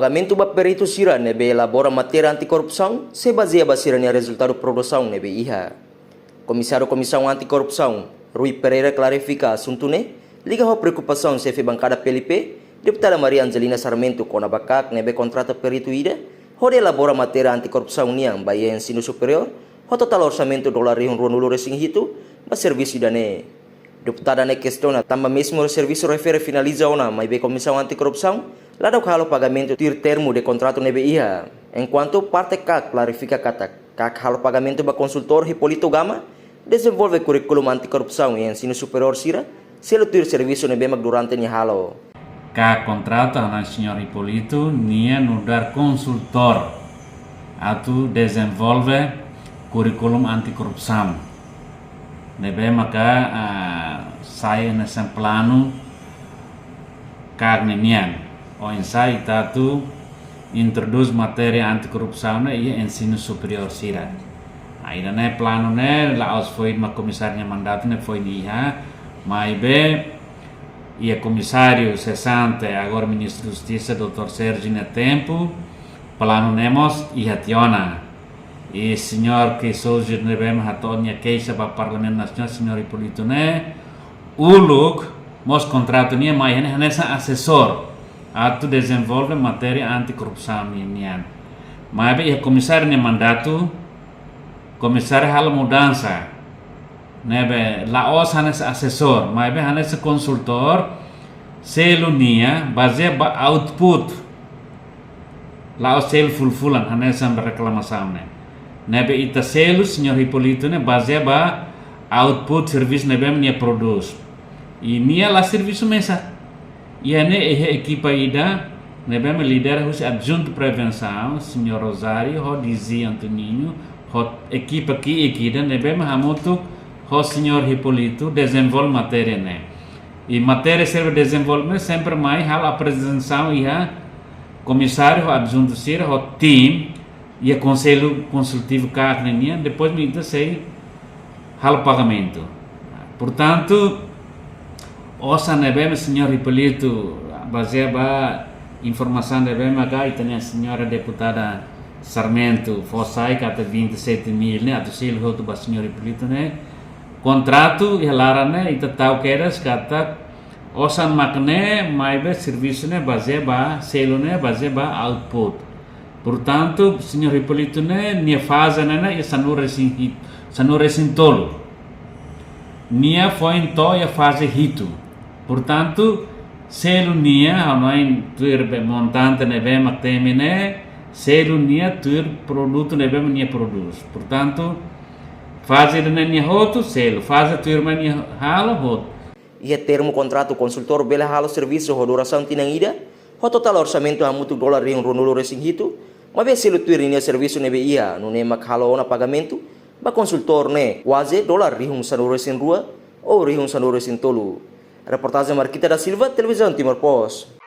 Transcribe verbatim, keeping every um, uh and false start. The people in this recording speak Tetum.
Pagamentu ba peritu sira ne'ebé elabora matéria anti-korrupsaun sei bazeia ba sira-nia rezultadu produsaun ne'ebé iha. Komisáriu Komisaun Anti-Korrupsaun, Rui Pereira, klarifika asuntu ne'e liga ho preokupasaun xefe bankada P L P, Deputada Maria Angelina Sarmento, kona-ba KAK ne'ebé kontrata peritu ida hodi elabora matéria anti-korrupsaun nian ba iha ensinu superiór, ho totál orsamentu dolar rihun ruanulu-resin-hitu ba servisu ida-ne'e. Deputada ne'e kestiona tanba mezmu servisu refere finaliza ona, maibé Komisaun Anti-Korrupsaun ladún halo pagamentu tuir termu de kontratu ne'ebé iha. Enkuantu parte KAK klarifika katak, KAK halo pagamentu ba konsultór Hipólito Gama, dezenvolve kurríkulu anti-korrupsaun iha ensinu superiór sira, selu tuir servisu ne'ebé mak durante nia halo. KAK kontrata ho señór Hipólito, nia nu'udar konsultór atu dezenvolve kurríkulu anti-korrupsaun ne'ebé maka, ah, sai hanesan planu KAK nian. Oinsá ita atu introdús matéria anti-korrupsaun ne'e iha ensinu superiór sira. Ah, ida-ne'e planu ne'e la'ós foin mak komisáriu nia mandatu ne'e foin iha, maibé iha komisáriu sesante, agora Ministru Justisa, doutór Sérgio nia tempu, planu ne'e mós iha tiha ona. I señór Queijoso ne'ebé mak hato'o nia keixa ba Parlamentu Nasionál, señór Hipólito ne'e, uluk mós kontratu nia mai hanesan asesór atu dezenvolve matéria anti-korrupsaun nian. Maibé iha komisáriu nia mandatu, komisáriu halo mudansa, ne'ebé la'ós hanesan asesór, maibé hanesan konsultór, selu nia bazeia ba output, la'ós selu fulan-fulan hanesan ba reklamasaun ne'e. Ne'ebé ita selu señór Hipólito ne'e bazeia ba output, servisu ne'ebé nia prodús. I nia la servisu mesak. Iha ne'e iha ekipa ida ne'ebé lidera husi adjuntu prevensaun, señór Rosário, ho D G Antoninho, ho ekipa ki'ik ida ne'ebé hamutuk ho señór Hipólito dezenvolve matéria ne'e. I matéria sira dezenvolve sempre mai halo aprezentasaun iha komisáriu ho adjuntu sira ho tim iha Konsellu Konsultivu KAK nian, depois mak ita sei halo pagamentu. Portantu, osan ne'ebé señór Hipólito, bazeia ba informasaun ne'ebé maka ita-nia señora deputada Sarmento fó sai katak vinte e sete mil ne'e atu selu hotu ba señór Hipólito ne'e, kontratu iha laran ne'e ita tau kedas katak osan mak ne'e, maibé servisu ne'e bazeia ba, selu ne'e bazeia ba output. Portantu, señór Hipólito ne'e, nia faze ne'e ne'e iha sanulu-resin-hit-, sanulu-resin-tolu. Nia foin to'o iha faze hitu. Portantu, selu nia, hanoin tuir be montante ne'ebé mak temi ne'e, selu nia tuir produtu ne'ebé mak nia prodús. Portantu, faze ida-ne'e nia hotu, selu. Faze tuirmai nia halo, hotu. Iha termu kontratu, konsultór bele halo servisu ho durasaun tinan ida, ho totál orsamentu hamutuk dolar rihun ruanulu-resin-hitu, maibé selu tuir ninia servisu ne'ebé iha, nune'e mak halo ona pagamentu ba konsultór ne'e kuaze dolar rihun sanulu-resin-rua ou rihun sanulu-resin-tolu. Reportajen Marquita da Silva, Televizaun Timor Post.